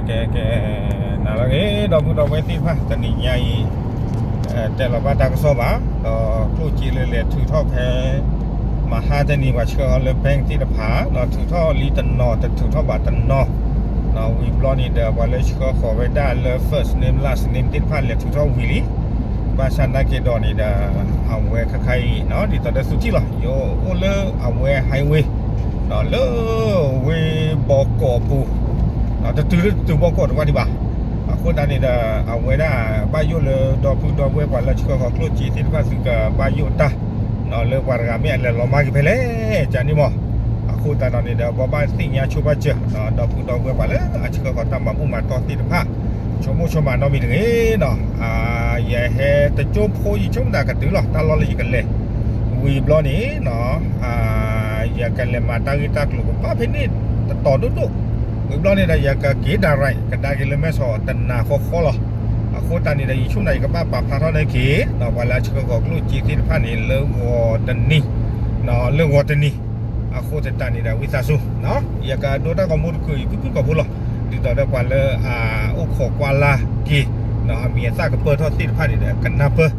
ကဲ ကဲ နၤလၢအဂ့ၤ ဒီပုၢ်ဒီဝဲၢ်သ့ၣ်တဖၣ် တနံၤညါအံၤ တဲလီၤဘၣ်တၢ်ကစီၣ်ဘၣ် ဒီးကျိၣ်စ့လၢလဲၤထုးထီၣ်ဖဲ မဟါတနံၤ ပှၤဆှၢအီၤလၢ bank သ့ၣ်တဖၣ် ဒီးထုးထီၣ်လံတနီၤ တထုးထီၣ်ဘၣ်တနီၤ ဝံၤဘျီန့ၣ်ဒီး ပှၤလၢဆှၢဃီၤဝဲဒၣ်လၢ first name last name သ့ၣ်တဖၣ် လဲၤထုးထီၣ်ဝံၤလံ ဘၣ်ဆၣ်နာ်က့ၤဒီးန့ၣ်ဒီး အဝဲခဲခါအံၤ ဒ်သိးဒီးသုထံၣ်လီၤ ယအိၣ်လၢအဝဲ highway လၢဝ့ၢ်ဘီကီးအပူၤ တတုၤလၢတတုၤဘီကီးတဝၢ်ဒံးဘၣ် အဃိသတးန့ၣ်ဒီး အဝဲဒၣ်ဘၣ်ယိၣ်လၢဒီပုၢ်ဒီဝဲၢ်ပှၤလၢဆှၢဃီၤကျိၣ်စ့သ့ၣ်တဖၣ် သုကဘၣ်ယိၣ်တၢ် လၢပှၤတဂၤမ့ၢ်အလဲၤလီၤမၢ်က့ၤဖဲလဲၣ် ကန့ၣ်မး အဃိသတးဒီးန့ၣ်ဒီး ဘီဘၣ်သ့ၣ်ညါဆိဘၣ်စၢၤ ဒီပုၢ်ဒီဝဲၢ်ပှၤလၢအဆှၢဃီၤတၢ်မၤဘူၣ်မၤတီၢ်သ့ၣ်တဖၣ် ဆိကမိၣ်ဆိကမးနီတမံၤတဂ့ၤနီၤ ယဟဲတကၠိဖိယဆိကမိၣ်သးကတုၤလီၤ တၢ်လီၢ်လၢယကလဲၤ ဝံၤဘျီန့ၣ် ယကလဲၤမၤတၢ်ဂ့ၢ်တၢ်ကျိၤကဘၣ်ဖဲန့ၣ်တတီၤဒိၣ်ဒိၣ် ဝံၤဘျီန့ၣ်ဒီး ယကက့ၤ direct ကဒါက့ၤလၢမဲၢ်ဆီးတနၤဃီဃီလီၤ အဃိသတးန့ၣ်ဒီး ယဆိကမိၣ်သးယကဘၣ်ပာ်ဖျါထီၣ်န့ၢ်က့ၤ ပှၤလၢအဆှၢဃီၤကျိၣ်စ့သ့ၣ်တဖၣ်န့ၣ် လၢဂီၤတနံၤ လၢဂီၤတနံၤ အဃိသတးန့ၣ်ဒီး ဝံသးစူၤ ယကဒိတၢ်ဂီၤမူတကုာ်အံၤ ဖုဖုကီၢ်ဖိလီၤ ဒ်သိးဒီးပှၤလၢအအိၣ်ခိးကွၢ်လၢ်က့ၤ အမံၤအသၣ်ကပၢၢ်ထီၣ်သ့ၣ်တဖၣ်န့ၣ်ဒီး ကနၢ်ပၢၢ်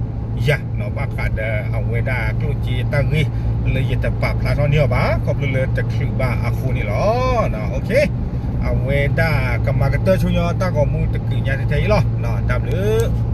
ယၤ ဘၣ်ဃးဒီးအဝဲဒၣ်ကျိၣ်စ့တၢ်ဂ့ၢ်လၢယတပာ်ဖျါထီၣ်န့ၢ်အီၤဘၣ် ခီဖျိလၢတချုးဘၣ်အဃိန့ၣ်လီၤ အဝဲဒၣ်ကမၤကတၢၢ်ဆိညီတၢ်ဂီၤမူတကုာ်ညါထဲအံၤလီၤ တၢ်ဘျုး